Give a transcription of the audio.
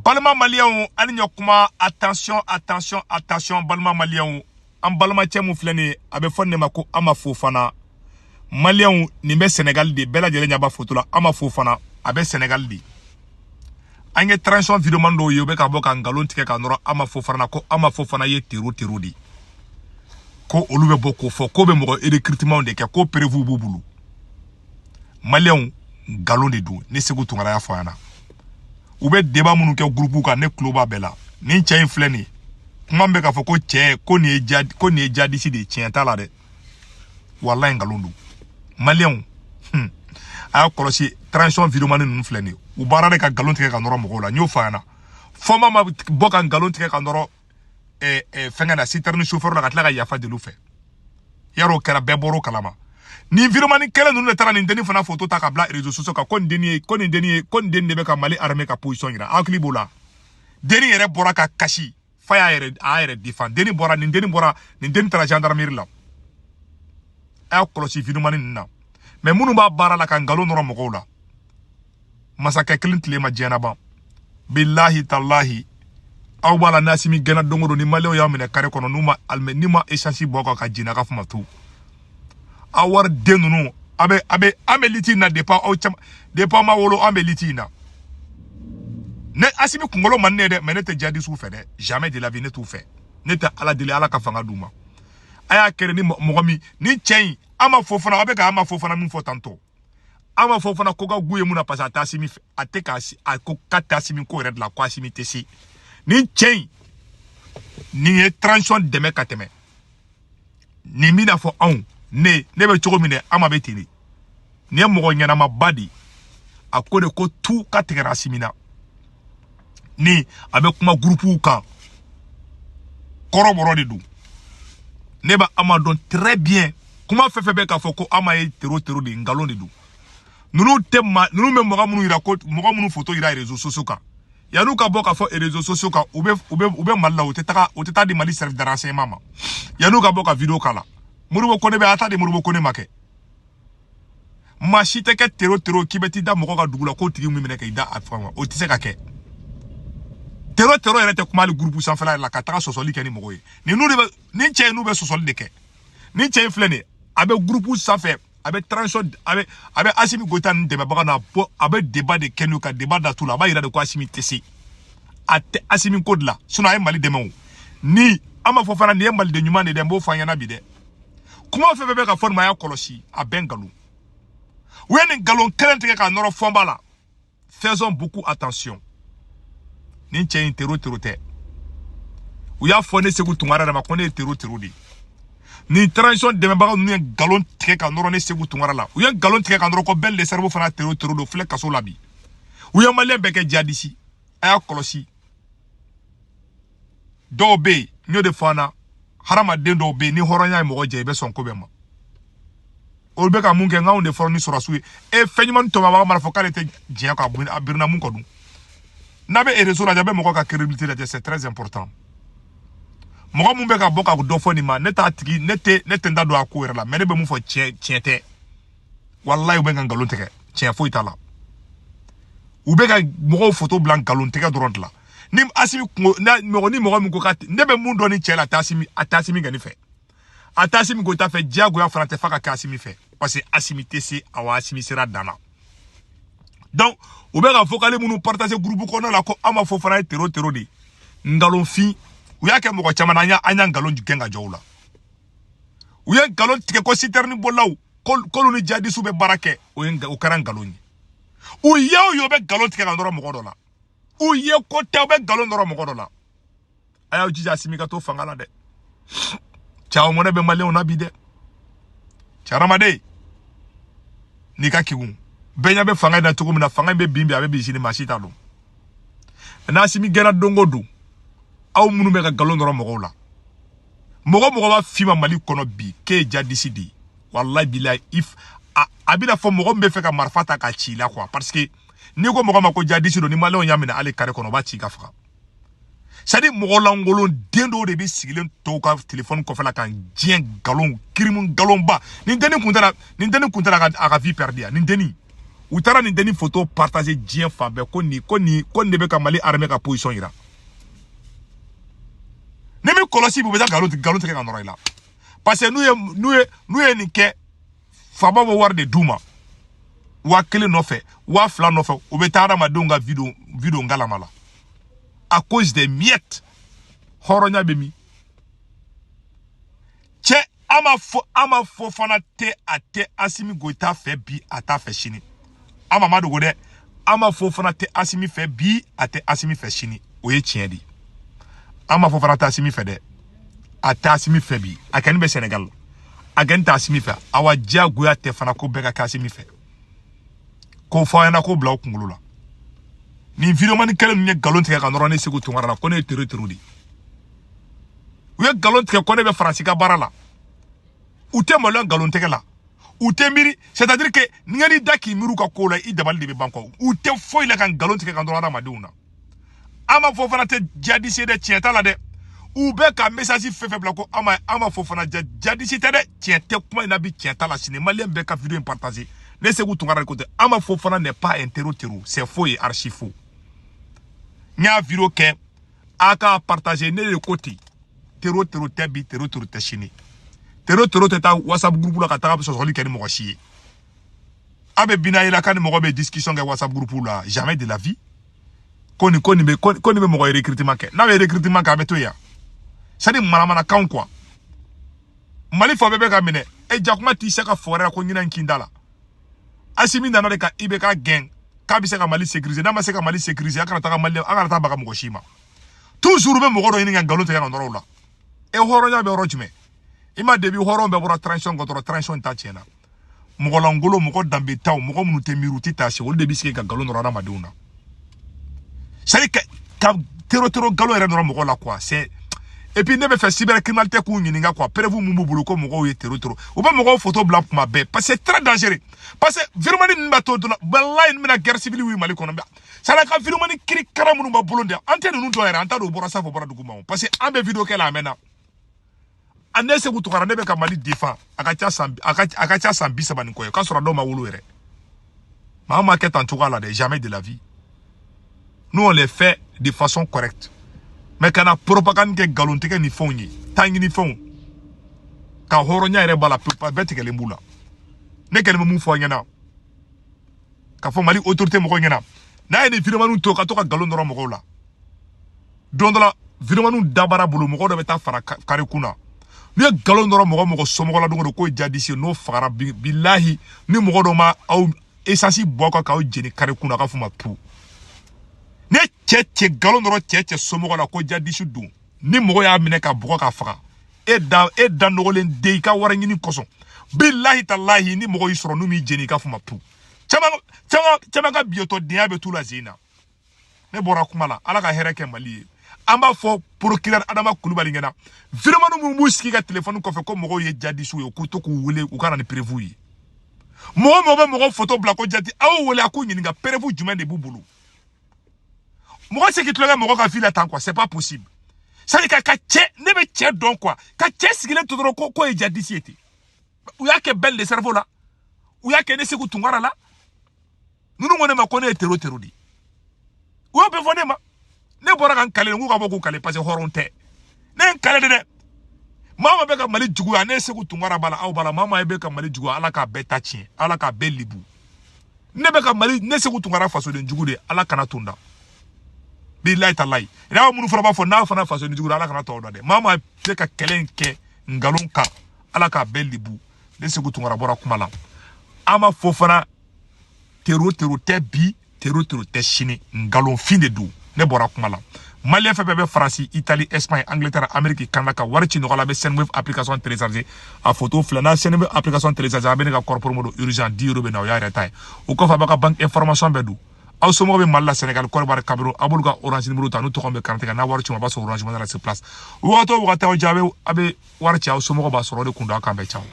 Balima maliyɛnw, ani ɲɔ kuma. Attention, attention, attention. Balima maliyɛnw, an balimacɛ mun filɛ nin ye, a bɛ fɔ nin de ma ko Ama Fofana. Maliyɛnw, nin bɛ Senegal de. Bɛɛ lajɛlen ɲɛ b'a foto la. Ama Fofana, a bɛ Senegal de. An ye transition videoman dɔw ye, u bɛ ka bɔ ka nkalon tigɛ ka nɔrɔ Ama Fofana na ko Ama Fofana ye terro terro de, ko olu bɛ bɔ k'o fɔ k'o bɛ mɔgɔ recrutement de kɛ, ko preuve b'u bolo. Maliyɛnw, nkalon de don. Ne Segu Tunkara y'a fɔ a ɲɛna, u bɛ débat minnu kɛ groupe kan, ne tulo b'a bɛɛ la. Nin cɛ in filɛ nin ye, kuma min bɛ k'a fɔ ko cɛ ko nin ye ja, ko nin ye jadisi de ye, tiɲɛ t'a la dɛ, walayi nkalon don. Maliyɛnw, a y'a kɔlɔsi, transition vidéoman ninnu filɛ nin ye, u baara de ka nkalon tigɛ ka nɔrɔ mɔgɔw la. N y'o fɔ a ɲɛna, fɔma ma bɔ ka nkalon tigɛ ka nɔrɔ fɛnkɛ na, citerne chauffeur la, ka tila ka yafa deli u fɛ. Yarɔ, o kɛra, bɛɛ bɔr'o kalama. Nin vidéoman kelen ninnu de taara nin dennin fana photo ta ka bila réseaux sociaux kan, ko nin dennin ye, ko nin dennin ye, ko nin dennin de bɛ ka Mali armée ka position yira. Hakili b'o la, dennin yɛrɛ bɔra ka kasi fa y'a yɛrɛ, a y'a yɛrɛ défend. Dennin bɔra, nin dennin bɔra, nin dennin taara gendarmerie la. A y'a kɔlɔsi vidéoman ninnu na. Mais minnu b'a baara la ka nkalon nɔrɔ mɔgɔw la, masakɛ kelen tile ma diɲɛ na ban. Bilahi talahi, aw b'a la n'Asimi gɛnna don o don, ni maliyɛnw y'a minɛ kare kɔnɔ, n'u ma alimɛ, n'i ma essence bɔ kan ka jigin a ka fama tu aw wari den ninnu. A bɛ an bɛ lutte in na depuis aw caman, depuis aw ma wolo, an bɛ lutte in na. Ne Asimi kunkolo man ne ye dɛ, mais ne tɛ jadisiw fɛ dɛ, jamais de la vie, ne t'u fɛ. Ne tɛ Ala deli Ala ka fanga d'u ma. A y'a kɛrɛ ni mɔgɔ min, ni cɛ in an ma fɔ fana, aw bɛ ka an ma fɔ fana min fɔ tantôt, an ma fɔ fana ko ka gu ye mun na, parce que a tɛ Asimi fɛ, a tɛ k'a a ko k'a tɛ Asimi ko yɛrɛ de la, ko Asimi tɛ se. Nin cɛ in, nin ye transition dɛmɛ ka tɛmɛ nin bɛna fɔ anw. Ne bɛ cogo min dɛ, an ma bɛ ten de. Nin ye mɔgɔ ɲɛnamaba de ye. A ko de ko tu ka tigɛra Asimi na. Ni a bɛ kuma gurupuw kan, kɔrɔbɔrɔ de don. Ne bɛ Ama dɔn très bien. Kuma fɛn fɛn bɛ k'a fɔ ko Ama ye terro terro de ye, nkalon de don. Ninnu tɛ ma, ninnu bɛ mɔgɔ minnu yira, ko mɔgɔ minnu photo yira réseaux sociaux kan, yan'u ka bɔ k'a fɔ réseaux sociaux kan, u bɛ Mali la, u tɛ taga, u tɛ taa di Mali service de renseignement ma. Yan'u ka bɔ ka vidéo k'a la, Modibo Kone bɛ a ta di Modibo Kone ma kɛ. Maa si tɛ kɛ terro terro k'i bɛ t'i da mɔgɔ ka dugu la k'o tigi min minɛ k'i da a fɛn, o tɛ se ka kɛ. Terro terro yɛrɛ tɛ kuma hali groupe sanfɛla yɛrɛ la ka taga sɔsɔli kɛ ni mɔgɔ ye. Nin n'u de bɛ, nin cɛ in n'u bɛ sɔsɔli de kɛ. Nin cɛ in filɛ nin ye, a bɛ groupe sanfɛ, a bɛ transition, a bɛ Asimi Goyita ni dɛmɛbaga n'a bɔ, a bɛ débat de kɛ n'u ka débat datu la. A b'a yira de ko Asimi tɛ se, a tɛ Asimi ko de la, sinon a ye Mali dɛmɛ o. Ni an b'a fɔ fana, nin ye maliden ɲuman de ye dɛ, n b'o fɔ an ɲɛna bi dɛ. Kuma fɛn fɛn bɛ ka fɔ nin ma, a y'a kɔlɔsi, a bɛɛ nkalon. U ye nin nkalon kelen tigɛ k'a nɔrɔ fɔnba la. Faisons beaucoup attention. Nin cɛ in, terro terro tɛ. U y'a fɔ ne Segu Tunkara yɛrɛ ma ko ne ye terro terro de ye. Nin transition dɛmɛbaga ninnu ye nkalon tigɛ ka nɔrɔ ne Segu Tunkara la. U ye nkalon tigɛ ka nɔrɔ ko Ben le Cerveau fana terro terro don, filɛ kaso la bi. U ye maliyɛn bɛɛ kɛ jadisi. A y'a kɔlɔsi, dɔw bɛ yen, n y'o de fɔ an na, hadamaden dɔw bɛ yen, ni hɔrɔnya ye mɔgɔ jɛ, i bɛ sɔn ko bɛɛ ma. Olu bɛ ka mun kɛ, n k'anw de fɔlɔ ni sɔrɔsiw ye. E fɛn ɲuman tɔmɔbaga mana fɔ k'ale tɛ diɲɛ kɔ, a birina mun kɔ dun? N'a bɛ réseau lajɛ, a bɛ mɔgɔ ka crédibilité lajɛ, c'est très important. Mɔgɔ mun bɛ ka bɔ ka dɔ fɔ nin ma, ne t'a tigi, ne tɛ n da don a ko yɛrɛ la, mais ne bɛ mun fɔ, tiɲɛ tiɲɛ tɛ. Walayi, u bɛ ka nkalon tigɛ, tiɲɛ foyi t'a la. U bɛ ka mɔgɔw photo bila nkalon tigɛ dɔrɔn de la. Ni Asimi kungo na mɔgɔ ni mɔgɔ min ko k'a ne bɛ mun dɔn ni cɛ la, a tɛ Asimi, a tɛ Asimi kɔni fɛ, a tɛ Asimi Goyita fɛ, diyagoya fana tɛ f'a ka kɛ Asimi fɛ, parce que Asimi tɛ se, awɔ, Asimi sera dan na. Donc u bɛ ka vocal minnu partager groupe kɔnɔna la ko an ma fɔ fana ye terro terro de ye, nkalonfin. U y'a kɛ mɔgɔ caman na, an y'a nkalon gɛn ka jɔ u la. U ye nkalon tigɛ ko citerne bolilaw k'olu ni jadisiw bɛ baara kɛ, o ye o kɛra nkalon ye. U ye o ye, u bɛ nkalon tigɛ ka nɔrɔ mɔgɔ dɔ la. U ye ko tɛ, u bɛ nkalon nɔrɔ mɔgɔ dɔ la. A y'aw jija, Asimi ka to fanga la dɛ. Cɛw mɔnɛ bɛ maliyɛnw na bi dɛ. Cɛ hadamaden n'i ka kegun, bɛɛ ɲɛ bɛ fanga in na cogo min na, fanga in bɛ bin bi, a bɛ bin sini, maa si t'a dɔn. N'Asimi gɛnna don o don, aw minnu bɛ ka nkalon nɔrɔ mɔgɔw la, mɔgɔ mɔgɔ b'a f'i ma Mali kɔnɔ bi k'e ye jadisi de ye, walayi bilayi, if a bɛna fɔ mɔgɔ min bɛ fɛ ka marifa ta k'a ci i la quoi, parce que n'i ko mɔgɔ ma ko jadisi don, ni maliyɛnw y'a minɛ hali kare kɔnɔ, u b'a ci ka faga. C'est à dire, mɔgɔ lankolon den dɔw de bɛ sigilen tɔw ka téléphone kɔfɛ la ka diɲɛ nkalon kirimu nkalonba. Nin dennin kun tɛna, nin dennin kun tɛna a ka vie perdre yan. Nin dennin U taara nin denni photo partager diɲɛ fan bɛɛ, ko nin ko nin ko nin de bɛ ka Mali armée ka position yira. Ni min kɔlɔsi bi, u bɛ taa nkalon tigɛ ka nɔrɔ i la, parce que n'u ye nin kɛ, faamaw bɛ wari de d'u ma, 1000 nɔfɛ, 2000 nɔfɛ. U bɛ taa adamadenw ka vidéo ngalama la à cause des miettes. Hɔrɔnya bɛ min? Cɛ, Ama Fofana tɛ, a tɛ Asimi Goyita fɛ bi, a t'a fɛ sini. Ama ma dogo dɛ, Ama Fofana tɛ Asimi fɛ bi, a tɛ Asimi fɛ sini. O ye tiɲɛ de ye. Ama Fofana tɛ Asimi fɛ dɛ, a tɛ Asimi fɛ bi. A kɛni bɛ Senegal, a kɛni tɛ Asimi fɛ. Awa, diyagoya tɛ fana ko bɛɛ ka kɛ Asimi fɛ. K'o fɔ aw ɲɛna, k'o bila aw kunkolo la. Nin vidéoman kɛlen ninnu ye nkalon tigɛ ka nɔrɔ ne Segu Tunkara la, ko ne ye terro terro de ye. U ye nkalon tigɛ ko ne bɛ Faransi ka baara la. U tɛ maloya nkalon tigɛ la, u tɛ miiri. C'est à dire que ni ka n'i da k'i miiri u ka ko la, i dabali de bɛ ban kɔ. U tɛ foyi la ka nkalon tigɛ ka nɔrɔ adamadenw na. Ama Fofana tɛ djihadiste ye dɛ, tiɲɛ t'a la dɛ. U bɛ ka message fɛn fɛn bila ko Ama Fofana djihadiste tɛ dɛ, tiɲɛ tɛ kuma in na bi, tiɲɛ t'a la sini. Maliyɛn bɛɛ ka vidéo in partager. Ne Segu Tunkara de ko tɛ, Ama Fofana n'est pas un terro terro, c'est faux et archi faux. N y'a vidéo kɛ, a k'a partager. Ne de ko ten, terro terro tɛ bi, terro terro tɛ sini. Terro terro tɛ taa WhatsApp groupe la ka taga sɔsɔli kɛ ni mɔgɔ si ye. A bɛ bina yela k'a ni mɔgɔ bɛ discussion kɛ WhatsApp groupe la, jamais de la vie. Ko nin bɛ mɔgɔ recrutement kɛ, n'a bɛ recrutement kɛ, a bɛ to yan. C'est à dire manamanakanw quoi. Mali fan bɛɛ bɛ ka minɛ. E jakuma t'i se ka fɔ wɛrɛ la ko ɲinɛ kin da la. Asimi nana de ka IBK gɛn k'a bɛ se ka Mali sécuriser. N'a ma se ka Mali sécuriser, a kana taga Mali, a kana taa baga mɔgɔ si ma. Toujours bɛ mɔgɔ dɔ ɲini ka nkalon tigɛ ka nɔrɔ o la. E hɔrɔnya bɛ yɔrɔ jumɛn? I ma debi hɔrɔn bɛɛ bɔra transition kɔ dɔrɔn, transition ta tiɲɛna. Mɔgɔlankolon, mɔgɔ danbetaw, mɔgɔ minnu tɛ miiri, u tɛ taa se, olu de bɛ sigi ka nkalon nɔrɔ adamadenw na. C'est à dire ka terro terro nkalon yɛrɛ nɔrɔ mɔgɔ la quoi. C'est, et puis ne bɛ fɛ cybercriminalité k'u ɲininka quoi, preuve mun b'u bolo ko mɔgɔw ye terro terro? U bɛ mɔgɔw photo bila kuma bɛɛ, parce que c'est très dangereux, parce que vidéoman ninnu b'a to dɔrɔn, walayi, nin bɛna guerre civile wuli Mali kɔnɔ. C'est à dire ka vidéoman kirikara minnu b'a bolo de, an tɛ ninnu dɔn yɛrɛ, an t'a dɔn u bɔra sanfɛ, u bɔra dugu ma o, parce que an bɛ vidéo kɛ la a mɛnna. A ne Segu Tunkara, ne bɛ ka Mali défend, a ka ca san 30 ni kɔ ye, k'a sɔrɔ dɔw ma wolo yɛrɛ. Mais an ma kɛ tan cogoya la dɛ, jamais de la vie. Nous, on les fait de façon correcte, mais kana propagande kɛ, nkalon tigɛ ni fɛnw ye, taa ɲini fɛnw ka hɔrɔnya yɛrɛ b'a la pewu, bɛɛ tigɛlen b'u la. Ne kɛlen bɛ mun fɔ aw ɲɛna, k'a fɔ Mali autorité mɔgɔw ɲɛna, n'a ye nin vidéomanw to ka to ka nkalon dɔrɔn mɔgɔw la, don dɔ la vidéomanw dabara bolo, mɔgɔ dɔ bɛ taa fara kari kun na. N'u ye nkalon dɔrɔn mɔgɔ mɔgɔ somɔgɔ la don o don k'o ye djihadiste ye, n'o fagara, bilahi, ni mɔgɔ dɔ ma aw essence bɔ kan k'aw jeni kari kun na, a ka f'u ma pu. Ne cɛ nkalon dɔrɔn cɛ somɔgɔ la ko djihadiste don, ni mɔgɔ y'a minɛ ka bugɔ ka faga, e da e da nɔgɔlen den i ka wari ɲini kosɔn, bilahi talahi, ni mɔgɔ y'i sɔrɔ n'u m'i jeni, i ka f'u ma pu. Caman caman caman ka biyɔtɔ denya bɛ t'u la sen na. Ne bɔra kuma la. Ala ka hɛrɛ kɛ Mali ye. An b'a fɔ procureur Adama Kulubali ɲɛna, vidéoman minnu b'u sigi ka téléphone kɔfɛ ko mɔgɔw ye djihadiste ye, k'u to k'u wele u ka na ni preuve ye. Mɔgɔ mɔgɔ bɛ mɔgɔ photo bila ko djihadiste, aw wele a k'u ɲininka preuve jumɛn de b'u bolo. Mɔgɔ se k'i tulonkɛ mɔgɔ ka vie la tan quoi, c'est pas possible. C'est à dire ka cɛ, ne bɛ cɛ dɔn quoi, ka cɛ sigilen to dɔrɔn ko k'o ye djihadiste ye ten. U y'a kɛ Belle de cerveau la, u y'a kɛ ne Segu Tunkara la. Ninnu ko ne ma ko ne ye terro terro de ye. U y'o bɛɛ fɔ ne ma. Ne bɔra ka n kale, n k'u ka bɔ k'u kale, parce que hɔrɔn tɛ. Ne ye n kale de dɛ. Maa maa bɛ ka Mali juguya, ne Segu Tunkara b'a la, aw b'a la. Maa maa bɛ ka Mali juguya, Ala k'a bɛɛ ta tiɲɛ, Ala k'a bɛɛ libu. Ne bɛ ka Mali, ne Segu Tunkara fasoden jugu de, Ala kana to n da, bilayi talayi. N'a minnu fana b'a fɔ n'a fana fasoden jugu de, Ala kana tɔw da dɛ. Maa maa bɛ ka kɛlɛ in kɛ nkalon kan, Ala k'a bɛɛ libu. Ne Segu Tunkara bɔra kuma la. An ma fɔ fana terro terro tɛ bi, terro terro tɛ sini, nkalonfin de don. Ne bɔra kuma la. Maliyɛn fɛn fɛn bɛ Faransi, Italie, Espagne, Angleterre, Amérique, Canada, ka wari ci nɔgɔ la, a bɛ Sendwave application télécharger. A photo filɛ. N'a Sendwave application télécharger, a bɛ ne ka code promo don urgent 10 euros bɛ na, o y'a yɛrɛ ta ye. O kɔfɛ, a b'a ka banque information bɛɛ don. Aw somɔgɔw bɛ Mali la, Sénégal, Côte d'Ivoire, Cameroun, a b'olu ka Orange numéro ta, n'u tɔgɔ bɛ carte kan, n'a wari ci ma, a b'a sɔrɔ Orange Money la sur place. Wagati o wagati aw jɛ, a bɛ wari ci, aw somɔgɔw b'a sɔrɔ. O de kun don. Aw k'an bɛn, ciao.